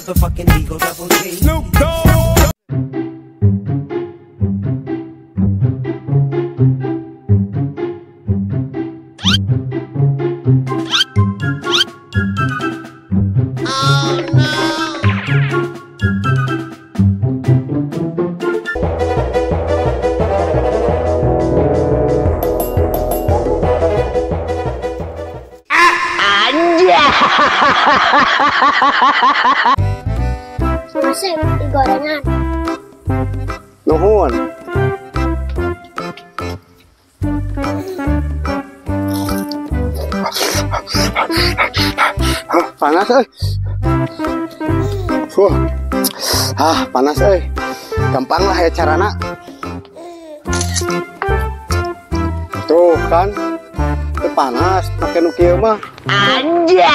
Motherfucking Eagle Double G. Snoop Dogg. Oh no. Masih gorengan. Nuhun. Panas euy. Huh. Ah, panas euy. Gampang lah ya carana. Tuh kan. Itu panas pakai nu kieu mah. Anjay.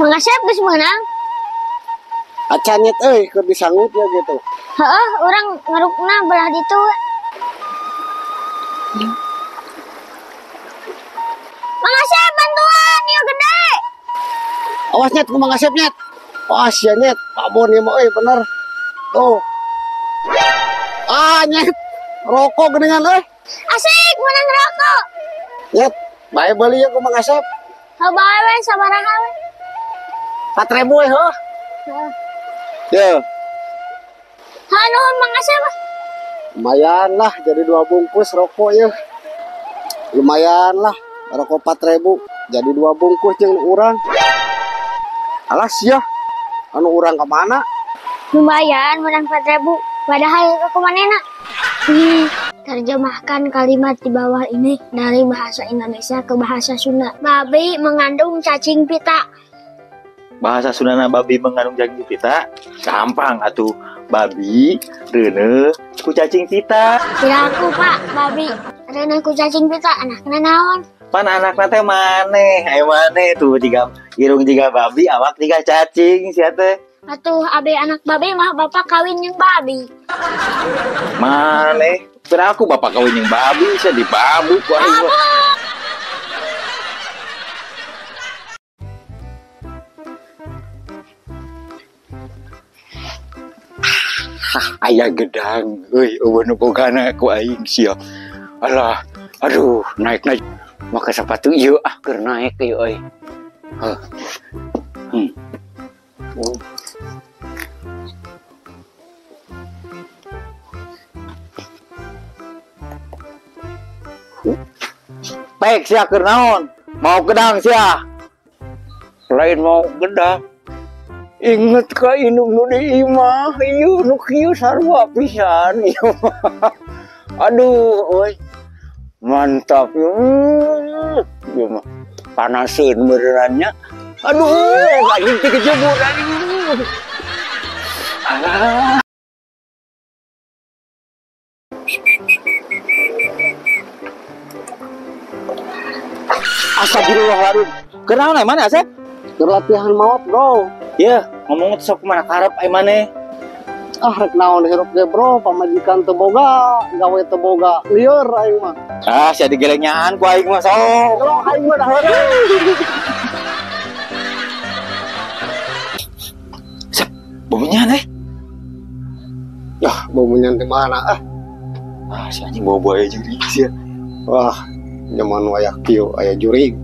Mang Asep geus meunang. Acan nyet euy keur disanggut ya gitu. Heeh, urang ngerukna belah ditu. Mang Asep bantuan ieu gede. Awas nyet ku Mang Asep nyet. Awas ya nyet, babon ieu mah euy bener. Tuh. Ah nyet, rokok geuningan euy. Asik menang rokok. Nyet, bae beuli ieu ku Mang Asep. Heuh bae we sabaraha we. 4.000 we heuh. Heeh. Ye. Ha nuhun Mang Asep. Lumayan lah jadi 2 bungkus rokok ya. Lumayan lah rokok 4.000 jadi 2 bungkus jeung urang. Alas ya. Anu urang ka mana? Lumayan menang 4.000 padahal rokok manehna. Terjemahkan kalimat di bawah ini dari bahasa Indonesia ke bahasa Sunda. Babi mengandung cacing pita. Bahasa Sundana babi mengandung cacing pita? Gampang atuh. Babi reuneuh ku cacing pita. Tidak aku Pak, babi reuneuh ku cacing pita anakna naon? Pan anakna teh maneh, aya maneh tuh jiga irung jiga babi, awak jiga cacing sia teh. Atuh abe anak babi mah bapak kawin jeung babi. Maneh, pira aku bapak kawin jeung babi sia dibabu ku aing mah. Hah, aya gedang euy eueuh nu bogana ku aing sia. Alah, aduh naik-naik make sepatu ieu ah keur naik ieu euy. Heuh. Oh. Pek sia keur naon? Mau gedang sia. Lain mau gedang. Inget ka indung nu di imah, ieu nu kieu sarua pisan ieu mah. Aduh euy. Mantap ieu. Ieu mah panaseun beureun nya. Aduh, anjing teh kejebur aduh. Alah. Astagfirullahaladzim. Kenaon ai maneh Asep? Keur latihan maot, Bro. Yeuh, ngomong teh sok kumaha karep ai maneh? Ah, rek naon hirup ge, Bro, pamajikan teu boga, gawe teu boga, lieur aing mah. Ah, sia digelengyaan ku aing mah sok. Bro, aing mah dah heureuy. Sep, baunya eh. Yah, baunya di mana ah? Ah, si anjing bawa buaya jurig sia. Wah, nyaman wayah kieu aya jurig.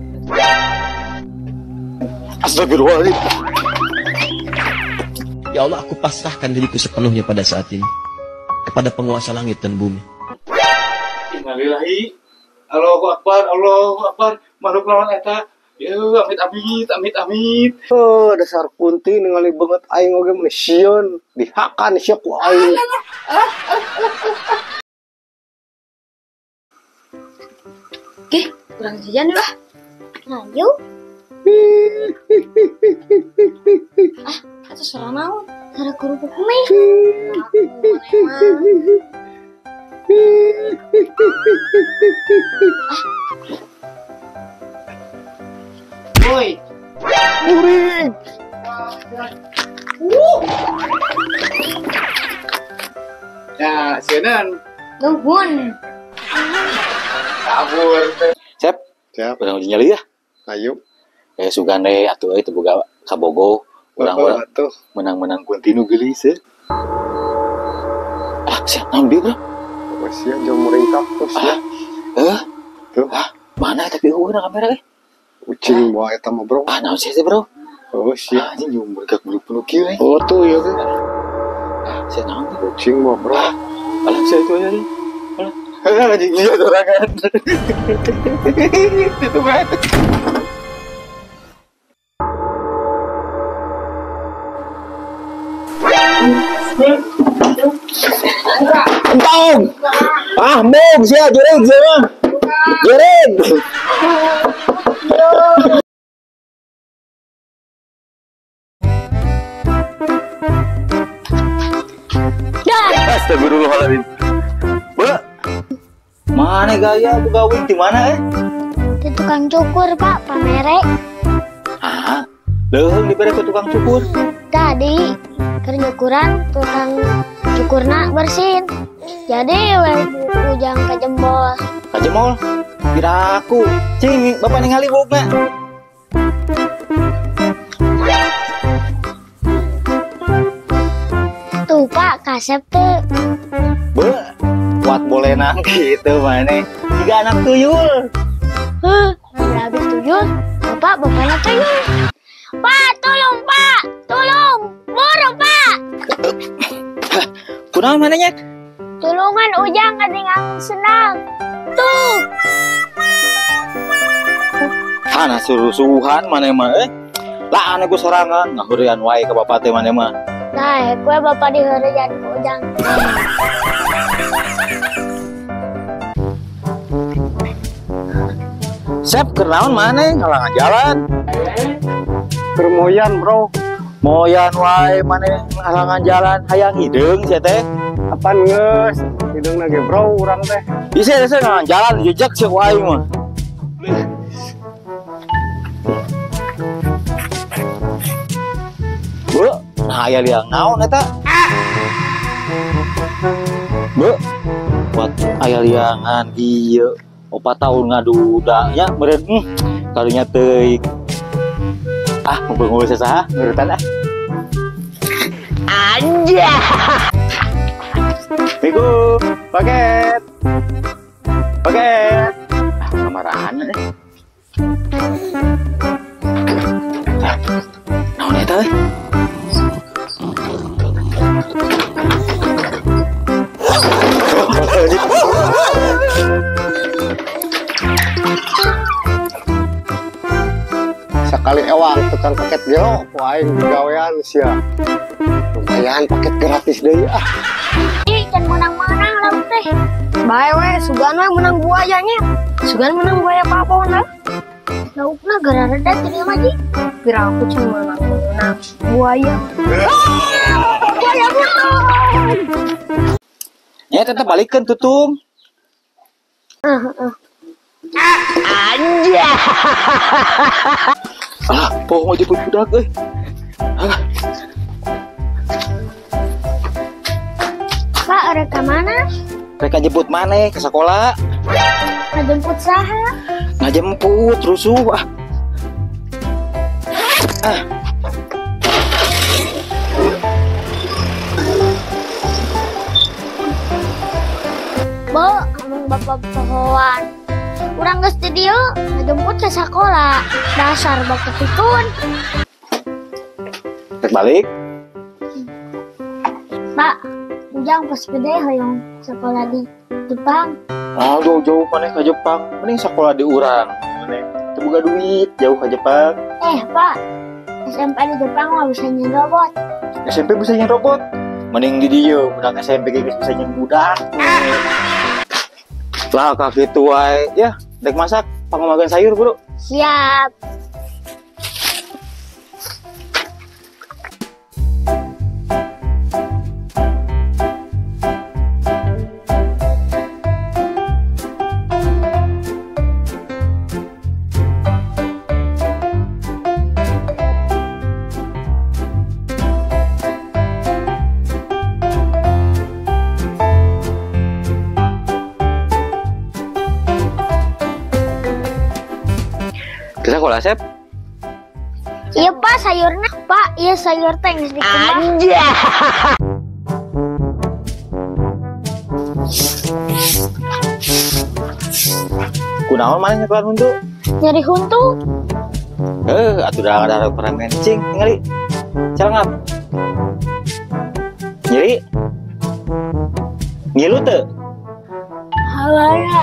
Astagfirullahaladzim. Ya Allah, aku pasrahkan diriku sepenuhnya pada saat ini kepada penguasa langit dan bumi. Innalillahi, Allahu Akbar, Allahu Akbar, makhluk lawan eta. Ya, amit amit, amit amit. Oh, dasar kunti ningali banget aing oge mun sieun, dihakan sia ku aing. Oke, kurang jajan lah. Ayo. Ah, itu suara naon? Suara kerupuk mie. Woi. Jurig. Ya, sieun. Nuhun. Kabur. Sep. Siap. Urang uji nyali ya. Ayo. Sugan deh atuh euy teu boga Kabogo urang-urang tuh menang-menang kunti nu geulis eh. Ah, sia naon bieu, Bro? Oh, sia jeung muringkak tuh sia. Eh, Tuh. Ah, mana tapi eueuh na kamera eh. Ucing bawa eta mah, Bro. Ah, naon sia teh, Bro? Oh, sia. Ah, anjing jeung muringkak bulu-bulu kieu eh. Oh, tuh ya tuh. Ah, sia naon teh? Ucing mah, Bro. Ah, alah sia itu aja. Alah. Ah, anjing ieu sorangan. Itu banget. Entong. Ah, mong sia jurig sia mah. Jurig. Dah. Astagfirullahaladzim. Be. Mana gaya boga wig di mana eh? Di tukang cukur, Pak, pamere. Ah, leuheung dibere ku tukang cukur. Tadi keur nyukuran tukang cukurna bersin. Jadi we ujang kajembol. Kajemol? Piraku. Cing, bapak ningali buukna. Tuh, Pak, kasep teu. Be, kuat bolenang gitu maneh. Tiga anak tuyul. Heuh, habis tuyul, bapak bapaknya tuyul. Pak, tolong, Pak. Tolong. Boro, Pak. Kunaon maneh nya? Tulungan ujang katingang senang. Tuh. Hana surusuhan maneh mah eh. Lah ane ku sorangan ngaheureuyan wae ka bapak teh maneh mah. Nah, kue bapak diheureuyan ku ujang. Sep, keur naon maneh ngalangan jalan? Keur moyan, Bro. Moyan wae maneh ngalangan jalan hayang hideung sia teh. Apaan geus? Hideungna ge, Bro, urang teh. Bisa bisa ngalangan jalan jejak sia ku aing mah. Bu, nah aya liang naon eta? Bu, buat aya liangan ieu 4 tahun ngaduda nya meureun karunya teuing. Ah, mumpung geus saha nurutan ah. Anjay. Minggu, paket. Paket. Ah, kamarahan eh. Ah, naon eta euy? Sekali ewang tukang paket gelo ku aing digawean sia. Lumayan paket gratis deui ah. Ih, can menang-menang lauk teh. Bae we, sugan we menang buayanya. Sugan menang buaya papona. Laukna gara reda teu mah ji. Pira aku can menang-menang buaya. Buaya butuh. Ya tetep balikeun tutung. Heeh. Anjay. Ah, poho jemput budak euy. Ah. Pak, rek ka mana? Rek jemput maneh ke sekolah. Ngajemput saha? Ngajemput rusuh ah. Ah. Bo, amung bapak pohoan. Urang geus di dieu ngajemput ke sekolah. Dasar bapak pikun. Rek balik. Pak, ujang pas gede hoyong sekolah di Jepang. Ah, jauh-jauh maneh ka Jepang. Mending sekolah di urang. Maneh teu boga duit jauh ka Jepang. Eh, Pak, SMP di Jepang mah bisa nyen robot. SMP bisa nyen robot? Mending di dieu budak SMP ge geus bisa nyen budak. Lah kaki wae ya, dek masak pangomageun sayur, Bro. Siap. Ke sekolah, Sep? Iya, Pak. Pak sayurna, Pak, ieu sayur teh geus dikumbah. Kunaon maneh nyekelan huntu? Nyeri huntu. Atuh da ada permen cing tingali. Celangap. Nyeri. Ngilu teu? Halaya.